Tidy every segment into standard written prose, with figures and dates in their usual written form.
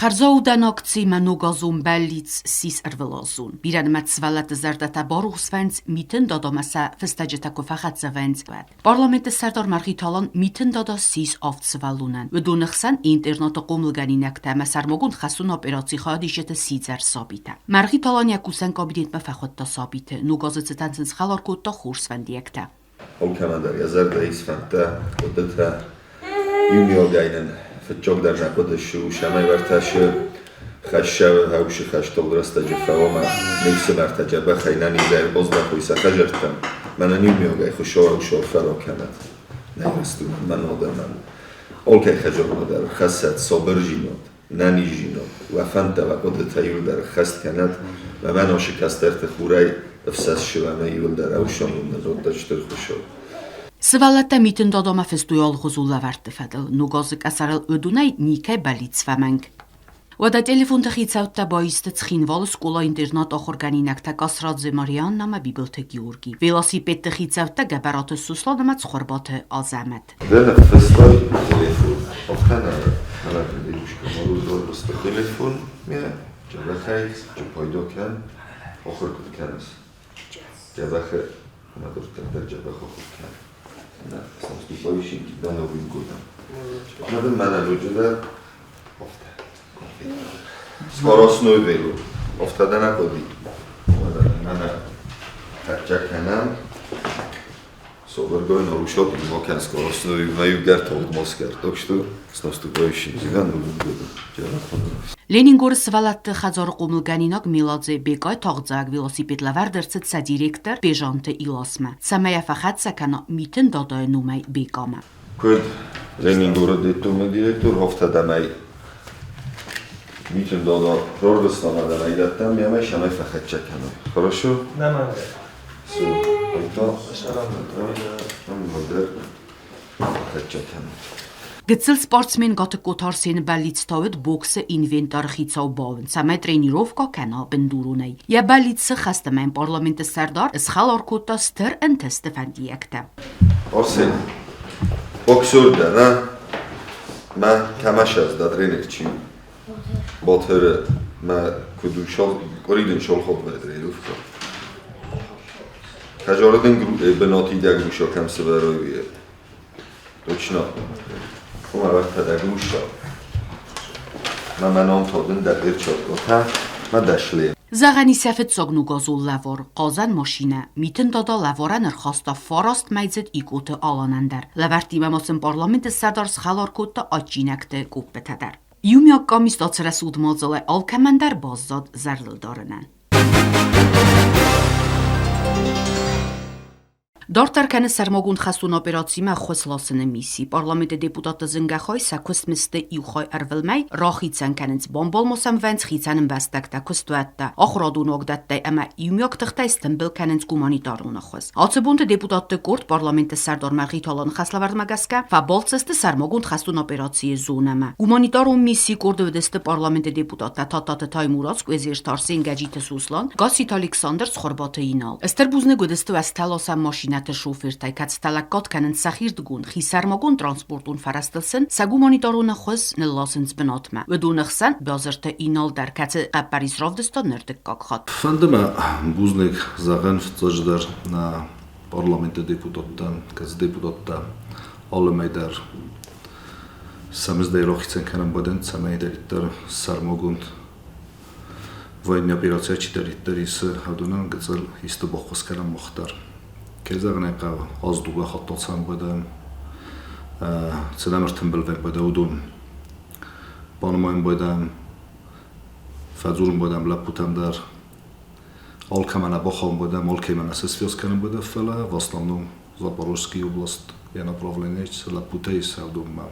Хӕрзаудӕн акци «Мӕ ногазон бӕллиц» ссис ӕрвылазон. Бирӕнымӕц сывӕллӕтты зӕрдӕтӕ барухс вӕййынц, Митын Дадамӕ сӕ фыстӕджытӕ куы фӕхӕццӕ вӕййынц, уӕд. Парламенты сӕрдар Мӕргъиты Алан Митын Дада ссис авд сывӕллонӕн. Уыдоны хсӕн интернаты хъомылгӕнинӕгтӕ ӕмӕ сӕрмагонд хӕстон операцийы хайадисджыты сидзӕр сабитӕ. Мӕргъиты Алан йӕ кусӕн кабинетмӕ фӕхуыдта сабиты, ног азы цытӕн сын схӕлар кодта хорз фӕндиӕгтӕ. Алкӕмӕн дӕр йӕ зӕрдӕ ис фӕндтӕ, хъуыдытӕ. Иумиагӕй нын фыццагдӕр нӕ хъуыды цы у, цӕмӕй уӕртӕсы хӕссӕвы хӕусы хӕстон рӕстӕджы фӕуӕм ме фсымӕртӕ дзӕбӕхӕй нӕнизӕй ӕрбаздӕхой сӕ хӕдзӕрттӕм. Мӕнӕн иумиагӕй Хуыцау ӕхсӕв фӕраг кӕнӕд нӕ Ирыстонӕн, мӕн адӕмӕн. Алкӕй хӕдзармӕ дӕр хӕссӕд сабырдзинад, нӕниздзинад, уӕ фӕндтӕ, уӕ хъуыдытӕ иуылдӕр ӕххӕст кӕнӕд, мӕ мӕносы кӕстӕрты хурӕй ӕфсӕст ӕмӕ иуылдӕр ӕфсонгонд нӕ зондта Стыр Хуыцау. Сывӕллӕттӕ Митын Дадамӕ фыстой алыхуызон лӕвӕртты фӕдыл. Ног азы къӕсӕрыл уыдонӕй никӕй бӕллиц фӕмӕнг. Уӕдӕ телефонты хицӕуттӕ баисты Цхинвалы скъола-интернат ахуыргӕнинӕгтӕ Касрадзе Марианна ӕмӕ Бибылты Георги, велосипедты хицӕуттӕ Гӕбӕраты Суслан ӕмӕ Цхуырбаты Азӕмӕт. Ды ныффыстай телефон. Афтӕ нӕ девушка просто телефон ме джабахӕй пайда кӕн, ахуыр куыд кӕныс. Джабахы надуртӕ дӕр джабах ахуыр кӕн. Нӕ, наступающий да Новым годом. Надо мӕнӕ ноджыдӕр афтӕ. Скоростной вело. Афтӕ дӕ нӕ хъуыди. Мӕнӕ хӕццӕ кӕнӕм. Соборгой нарушал Макан скоростной маюгар тагъд Москва. Так что с наступающим тебя Новым годом. Ленингоры сывӕллӕтты хӕдзары хъомылгӕнинаг Меладзе Бекъай тагъддзӕуӕг велосипед лӕвӕрд ӕрцыд сӕ директор Бежанты Иласмӕ, цӕмӕй йӕ фӕхӕццӕ кӕна Митын Дадайы номӕй Бекъамӕ. Куыд Ленингоры детдомы директор, афтӕ дӕм ӕй Митын Дада рарвыста мӕ дӕм ӕй дӕттӕм, ӕмӕ сӕмӕй фӕхӕццӕ кӕнон. Хорошо? Нӕмӕнгӕ. Гыццыл спортсмен Гатыгкоты Арсены бӕллиц та уыд боксы инвентары хицау бауын, цӕмӕй тренировкӕ кӕна бындуронӕй. Йӕ бӕллицы хӕстӕмӕ парламенты сӕрдар схӕлар кодта стыр ӕнтысты фӕндиӕгтӕ. Арсен, боксер дӕ, нӕ? Мӕ кӕмӕ дӕ тренер чи у? Батыры мӕ куыд у къуыри дын шолхотмӕ тренировкӕ. Хӕжоры дын бынат идӕг груша кӕм сывӕрой уый. Точно. Кум ӕвӕрдта дӕ груша. Мӕ мӕнон то дын дӕ перчаткотӕ, мӕ дӕ шлем. Зӕгъӕн исӕ фиццаг ногазон лӕвар, хъазӕн машинӕ. Митын Дада лӕварӕн ӕрхаста фараст мӕйдзыд Икъоты Аланӕн дӕр. Лӕвӕрттимӕ ма сын парламенты сӕрдар схӕлар кодта адджинӕгты къоппытӕ дӕр. Иумиаг къамис ацы рӕсугъд мадзалӕй алкӕмӕн дӕр баззад зӕрдылдарынӕн. Дарддӕр кӕны сӕрмагонд хӕстон операцимӕ ӕххуыс ласыны мисси. Парламенты депутатты зынгӕ хай сӕ куыстмыздты иу хай ӕрвылмӕй рахицӕн кӕнынц бомбалмосӕмвӕндз хицӕн ӕмбӕстӕгтӕ, куыстуӕттӕ, ахуырадон уагдӕттӕй ӕмӕ иумиаг тыхтӕй стымбыл кӕнынц гуманитарон ӕххуыс. Ацы бонты депутатты къорд парламенты сӕрдар Мӕргъиты Аланы хӕслӕвӕрдмӕ гӕсгӕ фӕбалц сты сӕрмагонд хӕстон операцийы зонӕмӕ. Гуманитарон миссийы къорды уыдысты парламенты депутаттӕ Тадтаты Таймураз, Къуезерты Арсен, Гӕджиты Сослан, Гасситы Александр, Цхуырбаты Инал. Стыр бузныг уыдысты уӕзтӕласӕн машинӕты шофыртӕй, кӕцытӕ лӕггад кӕнынц сӕхирдыгон, хисӕрмагонд транспортон фӕрӕзтыл сын сӕ гуманитарон ӕххуыс нылласынц бынатмӕ. Уыдоны хсӕн Базырты Инал дӕр, кӕцы хъӕппӕрис равдыста ныр дыккаг хатт. Фӕнды мӕ бузныг зӕгъын фыццаджыдӕр нӕ парламенты депутаттӕн, кӕцы депутаттӕ алымӕй дӕр сӕ мыздӕй рахицӕн кӕнӕн бадӕн, цӕмӕйдӕриддӕр сӕрмагонд военный операцийӕ чидӕриддӕр исы, уыдонӕн гыццыл исты баххуыс кӕнӕм мах дӕр. Кӕй зӕгъын ӕй хъӕуы, аз дыууӕ хатты ацӕуӕм бадӕм, цӕдӕм ӕртымбыл бадӕ уыдон банымайын байдайӕм, фӕдзурын байдайӕм лӕппутӕм дӕр, алкӕмӕ нӕ бахауын байдайӕм, алкӕимӕ нӕ сесвяз кӕнын байдайӕм, фӕлӕ в основном Запорожский область йӕ направление цы лӕппутӕ ис уыдонмӕ.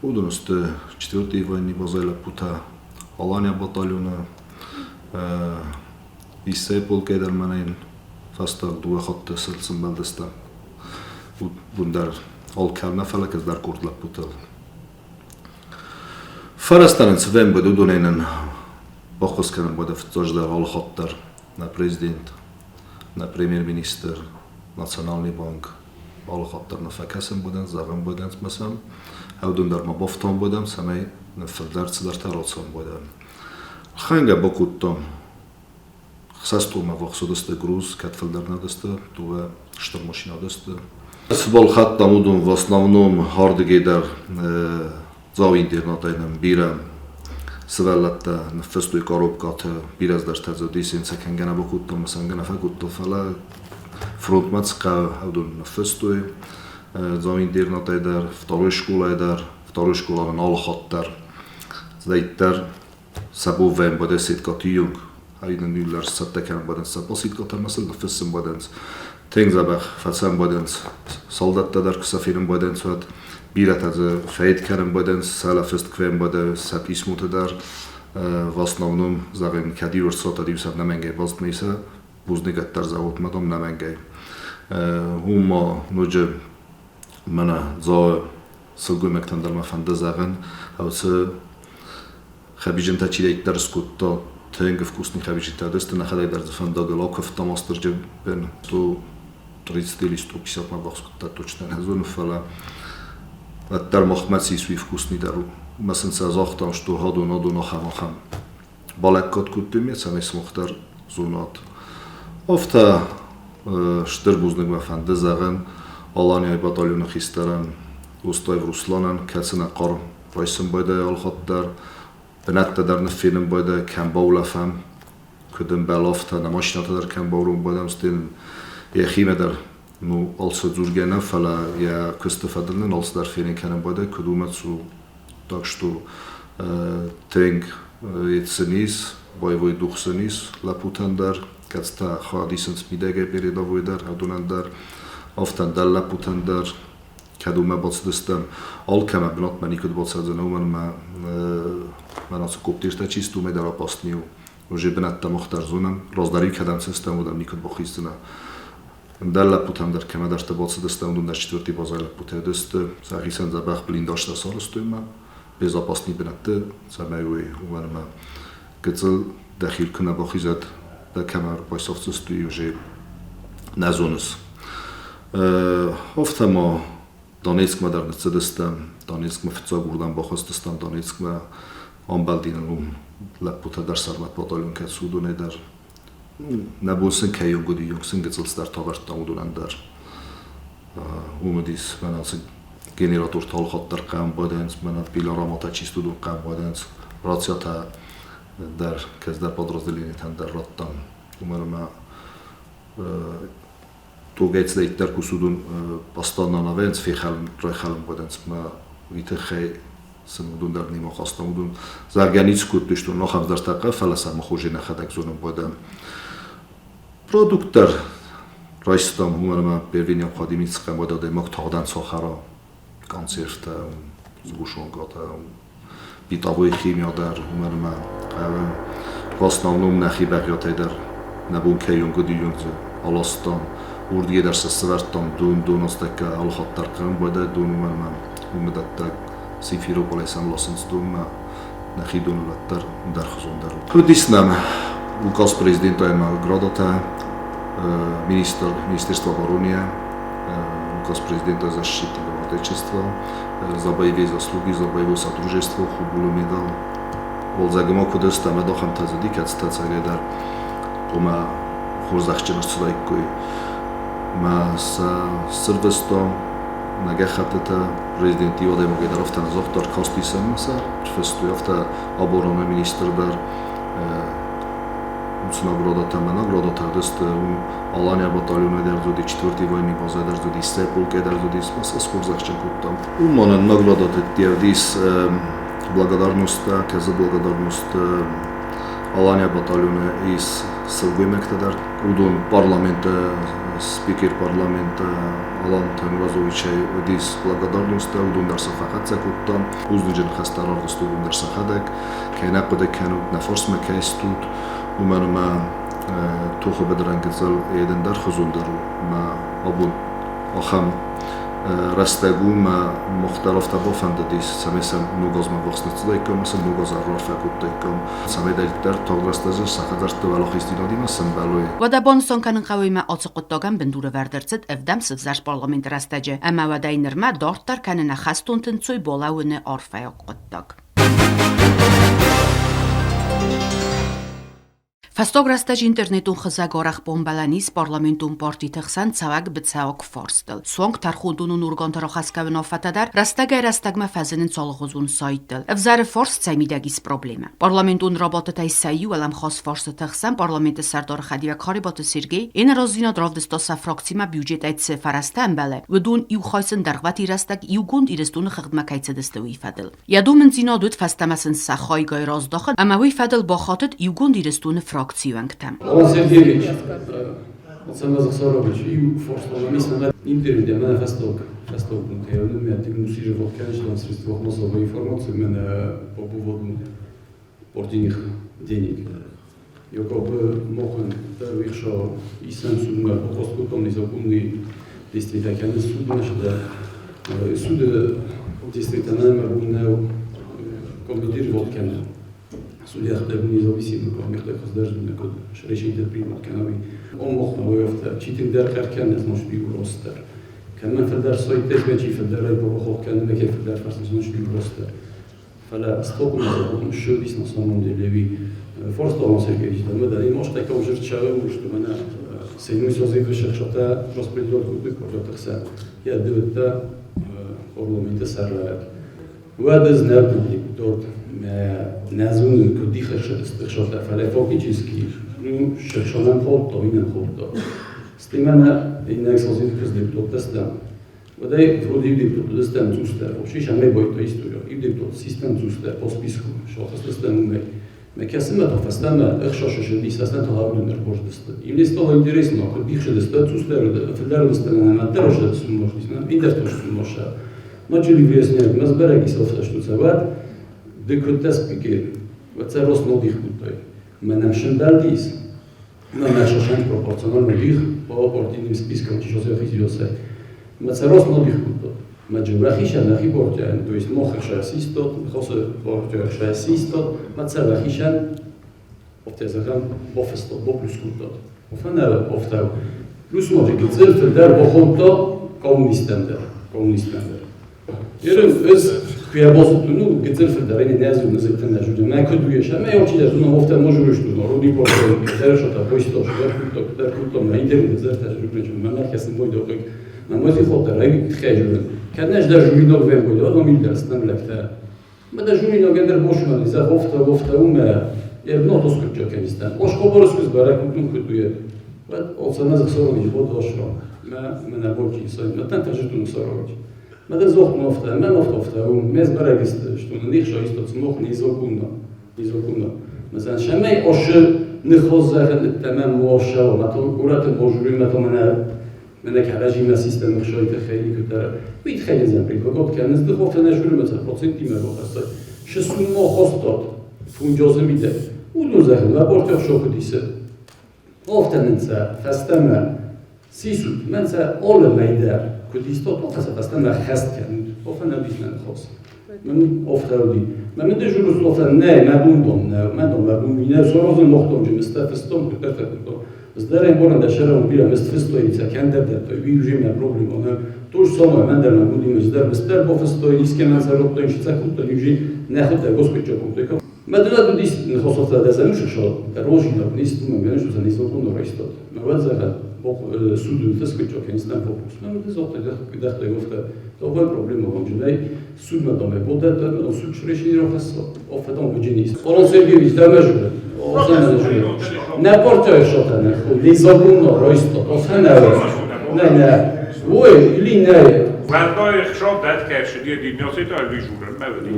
Уыдон сты четвертый военный базӕйы лӕппутӕ, Алания батальоны, Иссӕйы полкӕй дӕр мӕнӕн фӕстаг дыууӕ хатты сымбӕлдыстӕм. Уым дӕр алкӕмӕ, фӕлӕ кӕцыдӕр къорд лӕппутыл. Фӕрӕзтӕ нын цы вӕмбӕд, уыдонӕй нын баххуыс кӕнын уӕдӕ фыццаджыдӕр алы хатт дӕр нӕ президент, нӕ премьер-министр, Национальный банк алы хатт дӕр нӕ фӕкӕсын будӕн, зӕгъын будӕн сӕм, ӕвдун дӕр ма бафтауын будӕн, цӕмӕй Фылдӕр цыдӕртӕ рацӕуын байдайы. Ӕлхӕнгӕ бакодтам. Хсӕстонмӕ ввахс уыдысты груз, кӕд фылдӕр нӕ уыдысты, дыууӕ стыр машинӕ уыдысты. Цы балхӕдтам, уыдон в основном ардыгӕй дӕр Дзауы интернатӕй нӕм бирӕ сывӕллӕттӕ ныффыстой коробкӕты, бирӕ цыдӕртӕ дзы уыдис, сӕ кӕнгӕ нӕ бакодтам, сӕ нӕ фӕкодтам, фӕлӕ фронтмӕ цы хъӕуы, уыдон ныффыстой. Дзауы интернатӕй дӕр, второй школайы дӕр, второй школа нын алы хатт дӕр цыдӕриддӕр сӕ бовӕн бадӕ сеткӕты юг, айнӕ ныллӕр цӕттӕ кӕнын бадӕнц сӕ посылкӕтӕ ӕмӕ сыл ныффыссын бадӕнц. Тынг дзӕбӕх фӕцӕн бадӕнц. Солдаттӕ дӕр куы сӕ фенын бадӕнц, уӕд бирӕтӕ дзы фӕйд кӕнын бадӕнц, сӕ лӕфыст куы бадӕ, сӕ писмоты дӕр. В основном, зӕгъӕм, кӕд иу ӕрцӕттӕ сӕ нӕмӕнгӕй базыдмӕ сӕ бузныгӕддӕр заводмӕ дам нӕмӕнгӕй. Уым ма ноджы мӕнӕ Дзауы сылгоймӕгтӕн дӕр мӕ фӕнды зӕгъын, уыцы хӕбизджынтӕ чидӕриддӕр скодта, тынг вкусный хӕбизджынтӕ уыдысты, нӕхӕдӕг дӕр дзы фӕндагыл акуывтам Астырджыбын. 130 или 150 ма бахскодта, точно нӕ зоны, фӕлӕ уӕддӕр махмӕ цы ис, уый вкусный дӕр у. Мӕ сын сӕ загътам, что адон, адон, ахӕм, ахӕм. Балӕггад кодтой ме, цӕмӕй сымах дӕр зонат. Афтӕ стыр бузныг мӕ фӕнды зӕгъын Аланияйы батальоны хистӕрӕн Остаев Русланӕн, кӕцы нӕ хъарм райсын байдайы алхатт дӕр, бынӕттӕ дӕр ныффенын байдайы, кӕм баулӕфӕм, куыд ӕмбӕлы, афтӕ нӕ машинӕтӕ дӕр кӕм бауром байдайӕм, стӕй нын йӕхимӕ дӕр ну, алцы дзургӕ нӕ, фӕлӕ йӕ куысты фӕдыл нын алцыдӕр фенын кӕнын байдайы, куыд уымӕ цу. Так что тынг сын ис, боевой дух сын ис лӕппутӕн дӕр, кӕцытӕ хайад исынц мидӕгӕй передовой дӕр, уыдонӕн дӕр, афтӕ ӕндӕр лӕппутӕн дӕр. Кӕд уымӕ бацыдыстӕм, алкӕмӕ бынатмӕ никуыд бацӕудзӕн, уымӕн ӕмӕ мӕн ацы коптертӕ чисто уымӕй дӕр опасный у. Уже бынӕттӕ мах дӕр зонӕм, раздӕр-иу кӕдӕм цыдыстӕм, уырдӕм никуыд бахиздзынӕ. Ӕндӕр лӕппутӕм дӕр кӕмӕдӕрты бацыдыстӕм, уыдон дӕр четвертый базӕйы лӕппутӕ уыдысты. Сӕхицӕн дзӕбӕх блиндажтӕ сарӕзтой ӕмӕ безопасный бынӕтты, цӕмӕй уый, уымӕн ӕмӕ гыццыл дӕхи куы нӕ бахизат, дӕ кӕмӕ ӕрбайсӕфдзысты, уый уже нӕ зоныс. Афтӕ ма Донецкмӕ дӕр ныццыдыстӕм. Донецкмӕ фыццаг уырдӕм бахызтыстӕм, Донецкмӕ амбӕлди нын уым лӕппутӕ дӕр сӕрмӕт батальон кӕцы уыдонӕй дӕр. Нӕ бон сын кӕй уыди, сын гыццыл цыдӕр тавӕрдтам уыдонӕн дӕр. Уым уыдис мӕнӕ ацы генератор талхат дӕр хъӕм бадӕнц, мӕнӕ пилораматӕ чист уыдон хъӕм бадӕнц, рациятӕ дӕр кӕцыдӕр подразделениетӕн дӕр радтам. Уымӕн ӕмӕ тугӕй цыдӕриддӕр куы уыдон постоянно навӕйынц, фехӕлын, райхӕлын бадӕнц мӕ уый тыххӕй сын уыдон дӕр немӕ хастам. Уыдон зӕгъгӕ ницы кодтой, что ахӕм дӕр фӕлӕ сӕ мах уже нӕхӕдӕг зонӕм бадӕм. Продукт дӕр райстам, уымӕн ӕмӕ первый необходимость хъӕм уӕд адӕймаг тагъдӕн цӕхӕра, консервтӕ, сгущенкӕтӕ, бытовой химия дӕр, уымӕн ӕмӕ хъӕуы в основном нӕхи бӕгъиатӕй дӕр нӕ бон кӕй онг уыди, уый дзы аластам. Уырдыгӕй дӕр сӕ сӕвӕрдтам дон, дон астӕккӕ алыхатт дӕр хъӕуын байдайы дон, уымӕн ӕмӕ уымы дӕттӕг Симферополӕй сӕм ласынц донмӕ, нӕхи доны уӕддӕр ӕндӕрхуызондӕр у. Уыдис нӕм указ президента ӕмӕ градатӕ, министр Министерства обороны, указ президента защитника Отечества, за боевые заслуги, за боевое содружество, Хубулы медал. Уалдзӕгы ма куыд ӕстӕм ӕд ахӕмтӕ дзы уыди, кӕцытӕ ӕцӕгӕйдӕр ома хорзӕхджын ӕрцыдаиккой. Мӕ сӕ сырвыстон нӕ гӕххӕттытӕ президент иу адӕймагӕй дӕр афтӕ нӕ загъта, ӕркасти сӕм сӕ, ӕрфыстой афтӕ обороны министр дӕр уыцы наградатӕ ӕмӕ наградатӕ уыдысты. Уым Алания батальоны дӕр уыди, четвертый войны базӕ дӕр уыди, сӕ полкӕ дӕр уыди, сӕ схорзӕхджын кодтам. Уымӕн наградатӕ уыдис благодарность, кӕцы благодарность Алания батальоны ис сылгоймӕгтӕ дӕр. Уыдон парламенты спикер парламенты Алан Таймуразовичӕй уыдис благодарностьтӕ, уыдон дӕр сӕ фӕхӕццӕ кодтам. Бузныджы ныхӕстӕ рарвыстой уыдон дӕр сӕхӕдӕг. Кӕй нӕ хъуыды кӕнут, нӕ фарсмӕ кӕй стут, уымӕн ӕмӕ тохы быдырӕн гыццыл ӕндӕр хуызондӕр у. Мӕ абон ахӕм рӕстӕг у, мӕ мах дӕр афтӕ бафӕндыдис, цӕмӕй сӕм ног азмӕ ввахс ныццыдаиккам ӕмӕ сын ног аз раарфӕ кодтаиккам, цӕмӕй дӕриддӕр тагъд рӕстӕджы сӕ хӕдзӕртты уӕлахиздзинадимӕ сӕмбӕлой. Уӕдӕ банысан кӕнын хъӕуы ӕмӕ ацы хъуыддагӕн бындурӕвӕрд ӕрцыд ӕвдӕм сывзӕрст парламенты рӕстӕджы ӕмӕ уӕдӕй нырмӕ дарддӕр кӕны нӕ хӕстонты нцой балӕууыны арфӕйаг хъуыддаг. Фӕстаг рӕстӕджы интернетон хызӕг арӕх бомбӕлӕн ис парламентон партиты хсӕн цӕуӕг быцӕуаг фарстыл. Суанг тӕрхондонон органты рахӕсгӕ уынаффӕтӕ дӕр рӕстӕгӕй-рӕстӕгмӕ фӕзынынц алыгъуызон сайттыл. Ӕвзӕры фарст цӕй мидӕг ис проблемӕ? Парламентон рабадтытӕй сӕ иу уӕлӕмхас фарстыты хсӕн парламенты сӕрдары хӕдивӕг Харебаты Сергей йе нӕразыдзинад равдыста сӕ фракцимӕ бюджетӕй цы фӕрӕзтӕ ӕмбӕлы, уыдон иу хай сын дӕргъвӕтин рӕстӕг Иугонд Ирыстоны хыгъдмӕ кӕй цыдысты, уый фӕдыл. Йӕ домындзинад уыд фӕстӕмӕ сын сӕ хайгай раздахын ӕмӕ уый фӕдыл бахатыд Иугонд Ирыстоны фракцийы уӕнгтӕм. Алан Сергеевич, Александр Захарович, иу форсловамис интервью мӕнӕ фӕстаг фӕстаг пункты диагностировал, конечно, в средствах массовой информации мӕнӕ по поводу партийных денег. Якобы мохын дӕр исӕн судмӕ бахъост незаконный действия кӕны судмӕ да суды действительно мӕ комментировать кӕны. Судья независимый государственный код решение принимать кӕны. Он мох на чи тиндер кӕны, значит, ростер. Кӕмӕн фылдӕр сойттӕ чи фылдӕрӕй бахох кӕны, мӕ фылдӕр фарс, значит, ростер. Фӕлӕ стокъуымы ссыдис на самом деле ви Форсталон Сергеевич, да, да, и может такого же человека, что она сенуй созывы шахшата распределен кудык портатықса. Я дывытта парламенты сарларак. Уӕд ӕз нӕ депутат, нӕ зонын, куыд ихӕсшата, фӕлӕ фактически, ну, шахшанам холдта, иннӕм холдта. Стимӕ иннӕ созывы депутат стам. Уӕдӕй вроде депутат стам цустер, вообще шамей бойто история. И депутат систем цустер по списку, что стам умей. Ме кӕсынмӕ та фӕстӕмӕ ӕхсӕзсӕдис ӕстӕн талагудын ӕрбождысты. И мне стало интересно, куыд бихшедысты, цустер, фылдӕрдысты ӕмӕ дӕрождысты суммошдис, индертош суммоша. Начали выяснять, мӕ зберег и селфташтуцават, ды куыдтӕ спикер, вӕд рос нодих куыдтой. Мӕнӕм шындалдис, на шошен пропорционально дих по партийным спискам, чи що се Ма це рос нодих куыдтой. Ma ġewraħixa naħi portja, то есть moħħa xasistot, хосе portja xasistot, ma tseraħixa oftezaħam bofestot, boplus kuttot. Ofana oftaw. Плюс може гицел филдар бохонто коммунистендер, коммунистендер. Ерем өз куябозутуну гицел филдар ини незу незектен жуде. Ма куду еша, ма ёчи дер туна офта можу ушту, руди порто, дер шота бойсто, дер кутто, дер кутто, ма интернет зер та жуде, ма маркасын бойдо қой. Ма мози хотер, ай тхежу. Каднеш дер жуино вем бойдо, но милдер стам лекте. Ма да жуино гендер бошман, иза офта офта уме. Ерно тоскучо кенистан. Ошко борскус барак кутун кутуе. Вад оцана захсороvić bod ošro. Ma mena bolči soj, ma tan tažitun sorović. Ma da zocht ofta, ma oft ofta, um mez baragist, što nicht scho ist das noch незаконно. Незаконно. مثلا شمي ош نخوز تمام موشا وما قرات بوجوري ما تمنا منك على جيما سيستم خشوي تخيلي كتر ويتخيل زين بقول كان نزد خوف انا جوري مثلا процент ما بخص شسمو خостот фунҷозы миде удун захын лабортиох шокудисе офтененце фестеме сисут менце alle мейдер кудисtot офтесе фестеме хест кенут офтене бисмен хос من офтауди ма мен де журус офтен не ма бундом не ма дом ма бун не сорозын мохтом же мистефестом кутефекто Здерем борен да шерам бира мистфестоица кендер де то ви уже ма проблем она то же самое мен дер ма будем здер мистер бофесто иске мен саротто иншица кутто южи не хот господь чокум Мадена дудис нхософта дезамуш шо рожина нист ма менеш за низокон ройстот. Ма вадзага суду тескучо кенстан фокус. Ма дезохта дехта гофта то проблема вам жунай суд ма доме бода то суд шрешини рохасо офедон гуджинис. Орон Сергеевич дамажуре. Офена Не портя шотане, низокон ройстот. Офена. Не, не. Ой, или не. Вардой хшо дат кашди диньоси то вижурен мевди.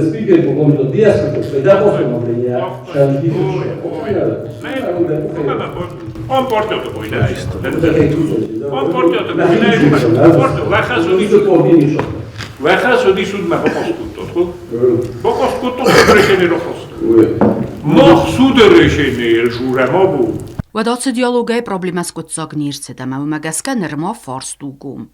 Спикер по комито диаско, да possono On portio to bojnai. On portio to bojnai. Portio ვახასუდი სუდმა ბოყოსკუტო, ხო? ბოყოსკუტო სუდრეშენი როხოსტ. მოხ სუდრეშენი ელჟურა მობუ. Уӕд ацы диалогӕй проблемӕ скъуыддзаг не рцыд ӕмӕ уымӕ гӕсгӕ нырма фарст у гом.